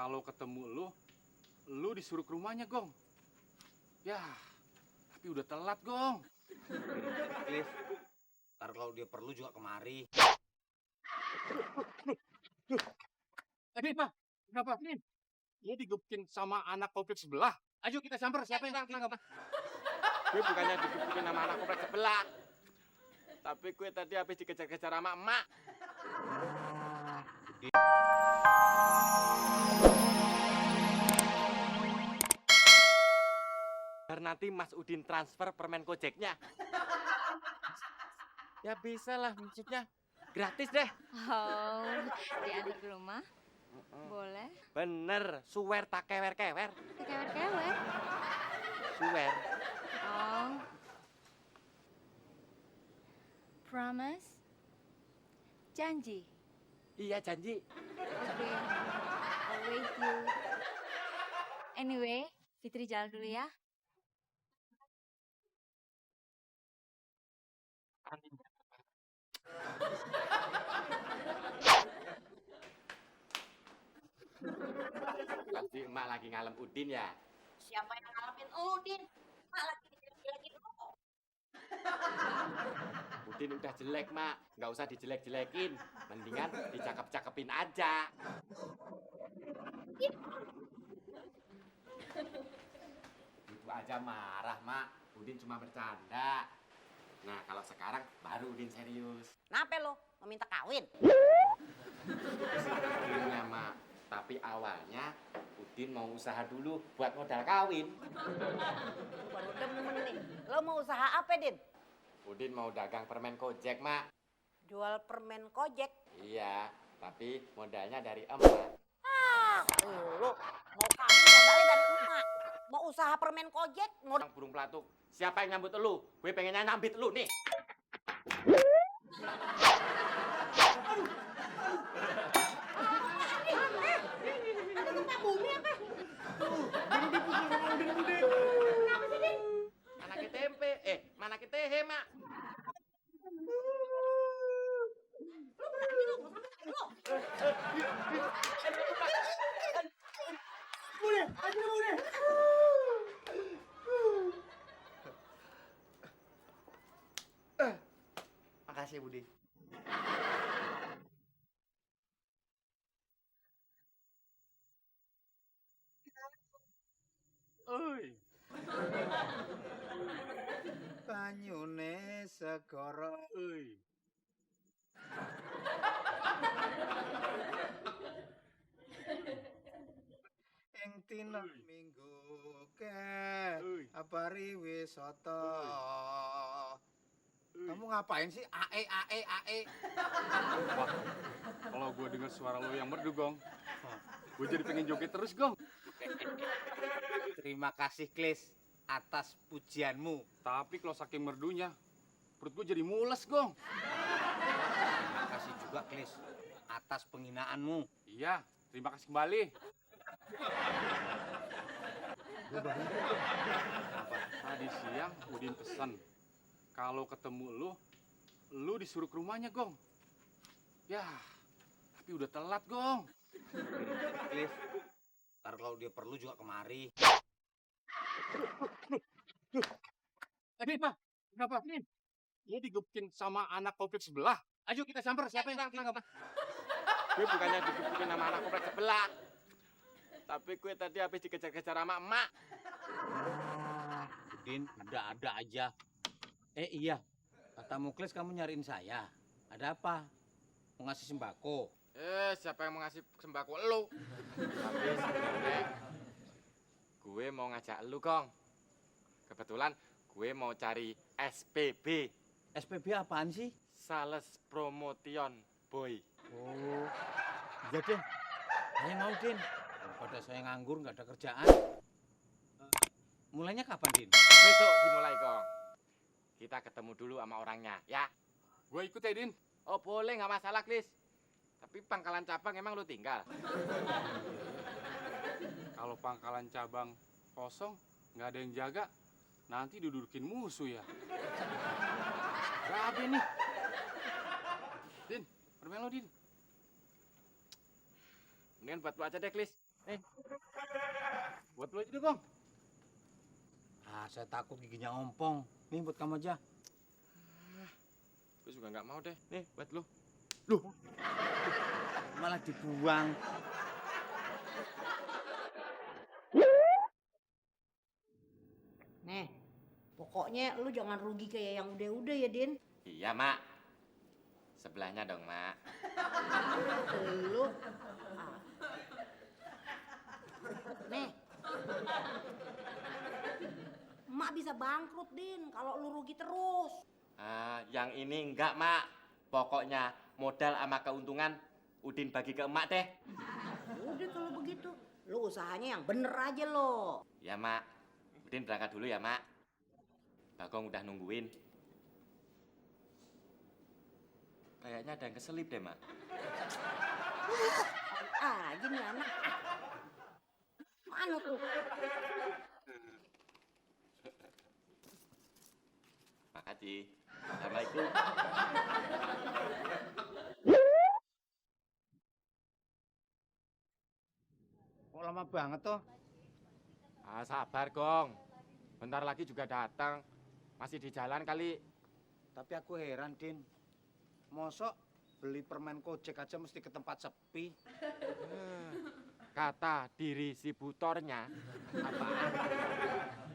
Kalau ketemu lu disuruh ke rumahnya, Gong. Ya, tapi udah telat, Gong. Cliff, ntar kalau dia perlu juga kemari. Din, Pak. Kenapa, Din? Lu digebukin sama anak kompleks sebelah. Ayo kita samper, siapa yang tangkap? Gue bukannya digebukin sama anak kompleks sebelah. Tapi gue tadi habis dikejar-kejar sama emak. Biar nanti Mas Udin transfer permen Gojeknya. Ya bisa lah, maksudnya gratis deh. Oh, diantar ke rumah? Boleh. Bener, suwer tak kewer-kewer. Kewer-kewer? Suwer. Oh. Promise? Janji? Iya janji. Oke. I'll wait you. Anyway, Fitri jalan dulu ya. Pasti emak lagi ngalem Udin ya. Siapa yang ngalamin lu, Din? Mak lagi dijelek-jelekin lu. Udin udah jelek, Mak. Nggak usah dijelek-jelekin. Mendingan dicakep-cakepin aja. Itu aja marah, Mak. Udin cuma bercanda. Nah, kalau sekarang baru Udin serius. Kenapa lo? Meminta kawin? Udinnya, Mak. Tapi awalnya Udin mau usaha dulu buat modal kawin. Baru demen nih. Lo mau usaha apa, Din? Udin mau dagang permen Gojek, Mak. Jual permen Gojek. Iya, tapi modalnya dari emak. Lo mau kawin modalnya dari emak. Mau usaha permen Gojek, modal Orang burung pelatuk, siapa yang nyambut lu? Gue pengennya nyambit lu nih. ada gempa bumi apa? Mana ke tempe? Mana ke tehe, Mak? Makasih, Budi. Oi. Banyune segara. Oi. Ing dina Minggu ke Oi. abari wisata. Oi. Kamu ngapain sih? Ae. Wah, kalau gue dengar suara lo yang merdu, Gong, gue jadi pengen joget terus, Gong. Terima kasih, Klis, atas pujianmu. Tapi kalau saking merdunya, perut gue jadi mules, Gong. Terima kasih juga, Klis, atas penghinaanmu. Iya, terima kasih kembali. Tadi siang Udin pesan, kalau ketemu lu disuruh ke rumahnya, Gong. Ya, tapi udah telat, Gong. Klis, ntar kalau dia perlu juga kemari. Din, Pak. Kenapa, Din? Lu digebukin sama anak kompleks sebelah. Ayo kita samper, siapa yang tangkap? Gue bukannya digebukin sama anak kompleks sebelah. Tapi gue tadi habis dikejar-kejar sama emak. Udin, ada aja. Iya, kata Muklis kamu nyariin saya. Ada apa? Mau ngasih sembako? Siapa yang mau ngasih sembako lu? Tapi sebenarnya gue mau ngajak lu, Gong. Kebetulan gue mau cari SPB. SPB apaan sih? Sales Promotion Boy. Oh, iya deh. Saya mau, Din. Daripada saya nganggur, nggak ada kerjaan. Mulainya kapan, Din? Besok dimulai, Gong. Kita ketemu dulu sama orangnya, ya. Gue ikut ya, Din. Oh, boleh, nggak masalah, Klis. Tapi pangkalan cabang emang lu tinggal? Kalau pangkalan cabang kosong, nggak ada yang jaga, nanti didudukin musuh ya. Berabe nih. Din, permen lo, Din. Mendingan buat lu aja deh, Klis. Buat lo aja deh, Gong. Ah, saya takut giginya ompong. Nih buat kamu aja. Gue juga nggak mau deh. Nih, buat lu. Malah dibuang. Nih, pokoknya lu jangan rugi kayak yang udah-udah ya, Din. Iya, Mak. Sebelahnya dong, Mak. Lu. Nih. Emak bisa bangkrut, Din, kalau lu rugi terus. Yang ini enggak, Mak. Pokoknya modal sama keuntungan Udin bagi ke emak deh. Udah kalau begitu, lu usahanya yang bener aja lo. Ya, Mak. Udin berangkat dulu ya, Mak. Bagong udah nungguin. Kayaknya ada yang keselip deh, Mak. Aja nih anak. Mana tuh? Makasih. Assalamualaikum. Kok lama banget toh? Sabar, Gong. Bentar lagi juga datang. Masih di jalan kali. Tapi aku heran, Din. Mosok beli permen Kojek aja mesti ke tempat sepi. Kata distributornya. Apaan?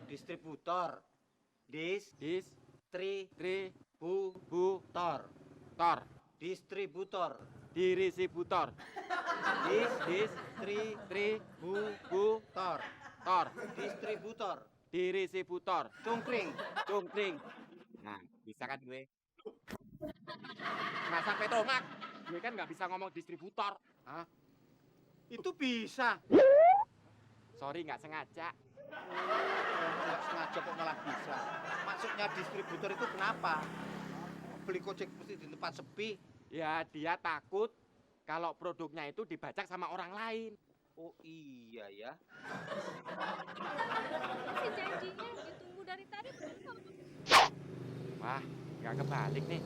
Distributor. Distributor. Distributor. Tor. Distributor. Distributor. Distributor. Tor. Distributor. Distributor. Cungkring. Cungkring. Nah, bisa kan gue? Nggak sampai tomak. Gue kan nggak bisa ngomong distributor. Hah? Itu bisa. Sorry, nggak sengaja. Nggak sengaja kok malah bisa. Maksudnya distributor itu kenapa? Beli Kojek mesti di tempat sepi. Ya, dia takut kalau produknya itu dibajak sama orang lain. Oh iya ya. Si janjinya ditunggu dari tadi belum. Wah, nggak kebalik nih.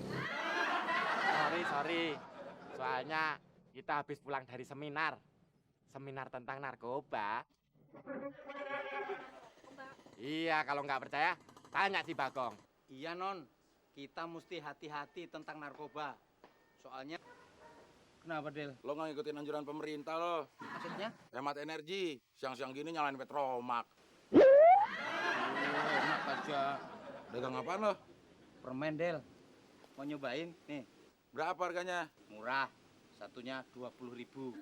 Sorry. Soalnya kita habis pulang dari seminar. Seminar tentang narkoba. Iya, kalau nggak percaya, tanya si Bagong. Iya non, kita mesti hati-hati tentang narkoba. Soalnya, kenapa Del? Lo nggak ngikutin anjuran pemerintah lo. Maksudnya? Hemat energi. Siang-siang gini nyalain Petromak. Enak aja. Dagang apaan lo? Permen Del. Mau nyobain? Nih, Berapa harganya? murah. Satunya 20.000.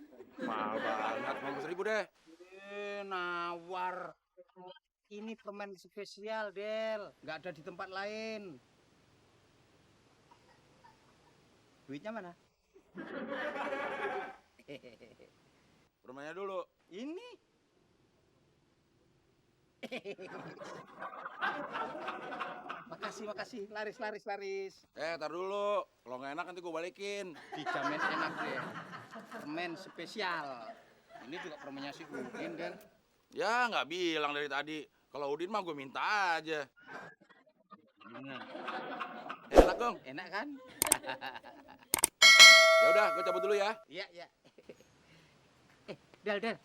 Mahal banget. 15.000 deh. Nawar. Ini permen spesial Del. Nggak ada di tempat lain. Duitnya mana? Permennya dulu. Ini. Makasih. Laris. Tar dulu. Kalau nggak enak nanti gue balikin. Dijamin enak deh. Permen spesial. Ini juga permennya si Udin, Del. Ya nggak bilang dari tadi. Kalau Udin mah gue minta aja. Ini. Enak dong. Enak kan? Ya udah, gue cabut dulu ya. Iya. Del.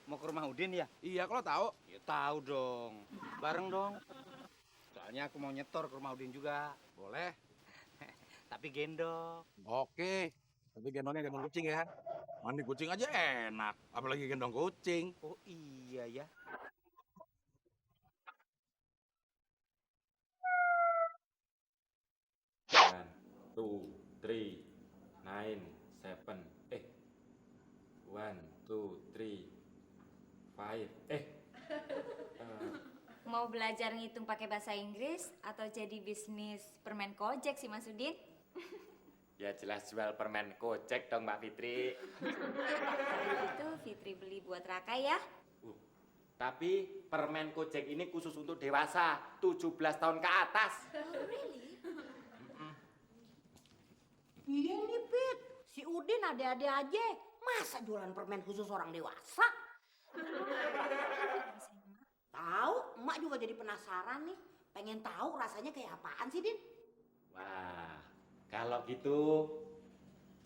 Mau ke rumah Udin ya? Iya, kalau tahu. Ya tahu dong. Bareng dong. Soalnya aku mau nyetor ke rumah Udin juga. Boleh. Tapi gendong. Oke. Tapi gendongnya gendong kucing ya. Mandi kucing aja enak. Apalagi gendong kucing. Oh iya ya. One, two, three, 9, 7. 1, 2, 3, 5. Mau belajar ngitung pakai bahasa Inggris atau jadi bisnis permen Kojek sih Mas Udin? Ya jelas jual permen Kojek dong, Mbak Fitri. Kalau gitu Fitri beli buat Raka ya. Tapi permen Kojek ini khusus untuk dewasa, 17 tahun ke atas. Iya nih, Pit. Si Udin ada-ada aja. Masa jualan permen khusus orang dewasa? Tahu, emak juga jadi penasaran nih. Pengen tahu rasanya kayak apaan sih, Din? Wah, kalau gitu,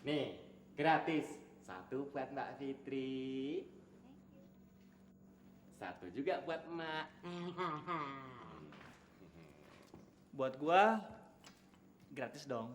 nih gratis. 1 buat Mbak Fitri. Satu juga buat emak. Buat gua gratis dong.